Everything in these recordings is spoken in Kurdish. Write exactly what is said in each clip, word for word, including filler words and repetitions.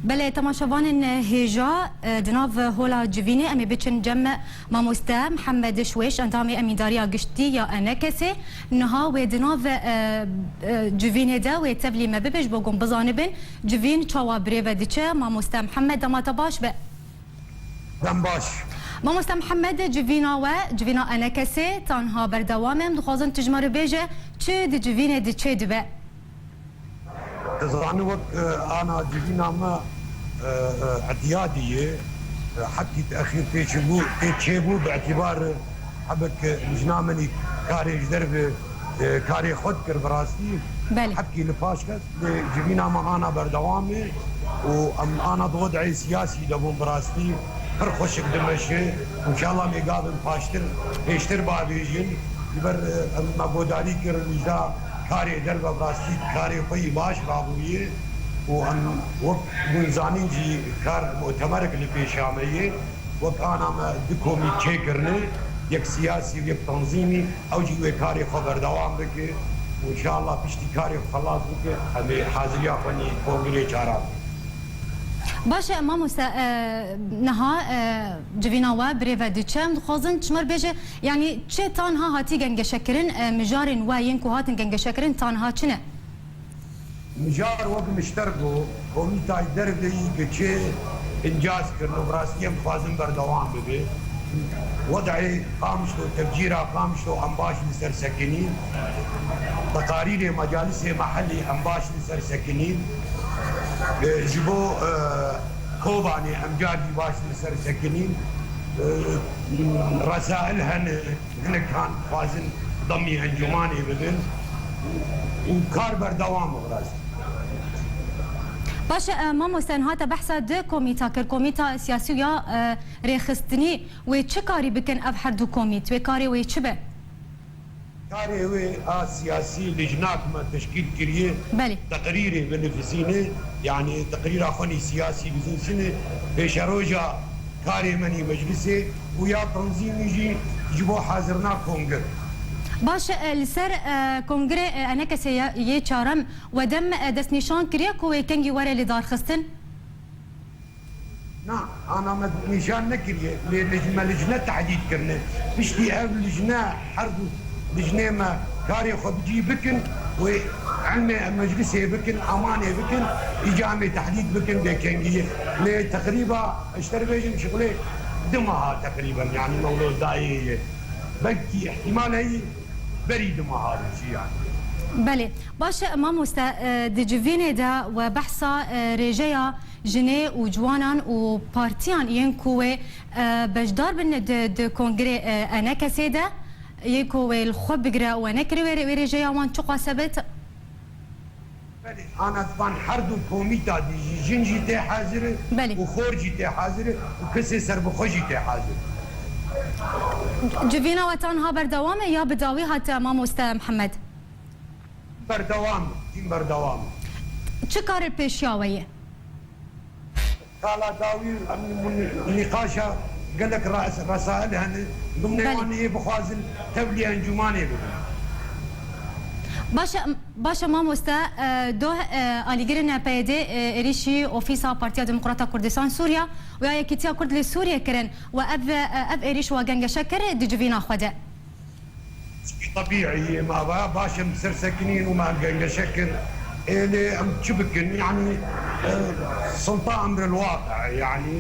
Belê, temaşevanên hêja, e, di nav hola civînê em ê biçin cem mamoste Mihemed Şwêş, endamê Emîndariya Giştî ya ENKSê. Niha wê di nav, e, e, civînê de wê tevlî me bibe, ji bo ku em bizanibin civîn çawa bi rê ve diçe. Mamoste Mihemed, dema te baş be. Dem baş. Mamoste Mihemed, civîna we, civîna ENKSê, tanha berdewam e. Em dixwazin tu ji me re bêje, çi di civînê de çêdibe? Dizanî wek, e, ana civîna me, e, e, etiyadî ye. E, hepkî tehîr tê çêbû, tê çêbû bi îtîbar, e, hebek, e, lijna min î karê ji derve, e, karê xwe dikir bi rastî. Belê. Hepkî li paş ket, lê civîna me ana berdewam e û em ana di wed'ê siyasî de bûn bi rastî. Pir xweşik dimeşe. Înşallah em ê gavin paştir, pêştir bavêjin. Ji ber, e, em me guhdarî kir, lijna karê derve bi rastî karê xwe yî baş rabûye û em wek hûn zanîn jî kar mutemerek li pêşa me ye. Wek ana me du komît çêkirine, yek siyasî û yek tanzîmî, ew jî wê karê xwe berdewam bike û înşallah piştî karê xwe xelas bike, em ê haziriya xwe nî kongirê çaran. Baş e, mamoste, e, niha, e, civîna we bi rê ve diçe. Em dixwazin ji me re bêje, yanî çi tanha hatî gengeşekirin, e, mijarên we yên ku hatin gengeşekirin tanha çi ne? Mijar wek mişter bû, komîtayê derveyî giçê incaz kirin û bi rastî em dixwazin berdewam bibe. Wed'ê Qamişlo, tevcîra Qamişlo em baş li ser sekinîn. Teqarîrê mecalisê mehellî em baş li ser sekinîn. E, ji bo, e, Kobanê em carî baş li ser sekinîn. E, resail hene, hinek han dixwazin demî encûmanê bibin û kar berdewam e bi rastî. Baş e, e, mamoste, niha te behsa du komîta kir, komîta siyasî û ya, e, rêxistinî. Wê çi karî bikin ev her du komît? Wê karê wê çi be? Karê wê a siyasî lijnak me teşkîl kiriye, Belê. teqrîrê binivîsîne, yanî teqrîra xwe nî siyasî bizînsine, pêşeroja karê me nî meclisê û ya tanzîmî jî ji bo hazirina kongir. Baş e, li ser, e, kongirê, e, ENKSê ye, yê çarem we dem, e, destnîşan kiriye ku wê kengî were lidarxistin? Na, ana me nîşan nekiriye, lê lij-, me lijne tehdîd kirine. Piştî ev lijne, her du lijnê me karê xwe bi cî bikin, wê ilmê meclisê bikin, amanê bikin, îca em ê tehdîd bikin bêkengiyê. Lê teqrîba, ji te re bêjim, şixulê du meha teqrîben, yanî mewlo dayê ye. Belkî îhtîmal heye, berî du meha jî yanî. Belê. Baş e, mamoste, e, di civînê de we behsa, e, rêjeya jinê û ciwanan û partiyan yên ku wê, e, beşdar bin di, di kongirê, e, ENKSê de, yê ku wê li xwe bigire û we nekiriye wê, wê rêjeya wan çiqas e bit? Belê, ana van her du komîta dî jî, jin jî tê hazir e Belê. û xor jî tê hazir e û kesê serbixwe jî tê hazir. Civîna we tanha berdewam e ya bi dawî hate, mamoste Mihemed? Berdewam e, jîn berdewam e. Çi kar li pêşiya we ye? Kala dawî, em, nîqaşa gelek res-, resail hene. Dimnê Belê. wan yê bixwazin tevlî encûmanê bibin. Baş e, baş e mamoste, e, doh, e, alîgirên PYD, e, êrîşî ofîsa Partiya Demokrata Kurdistan Sûriya û ya Yekîtiya Kurd li Sûriyê kirin û ev, e, ev êrîş we gengeşe kir di civîna xwe de. Tebîî ye, me va baş em ser sekinîn û me gengeşe kir. Ê lê em çi bikin? Yanî, e, sulta emril waqi, yanî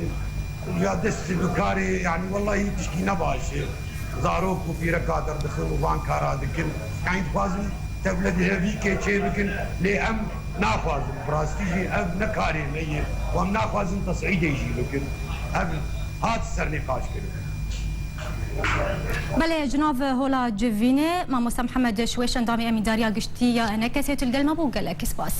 ya dest bi karê, yanî wellahî tişkî ne baş e. Zarok û pîreka derdixin û van kara dikin. Yanî dixwazin tevlî hevîkê çê bikin, lê em naxwazin. Bi rastî jî ev ne karê me ye û em naxwazin tes'îdê jî bikin. Ev hat sernîqaş kirin. Belê, ji nav hola civînê, mamoste Mihemed Şwêş, endamê Emîndariya Giştî ya ENKSê, tu li gel me bû, gelek spas.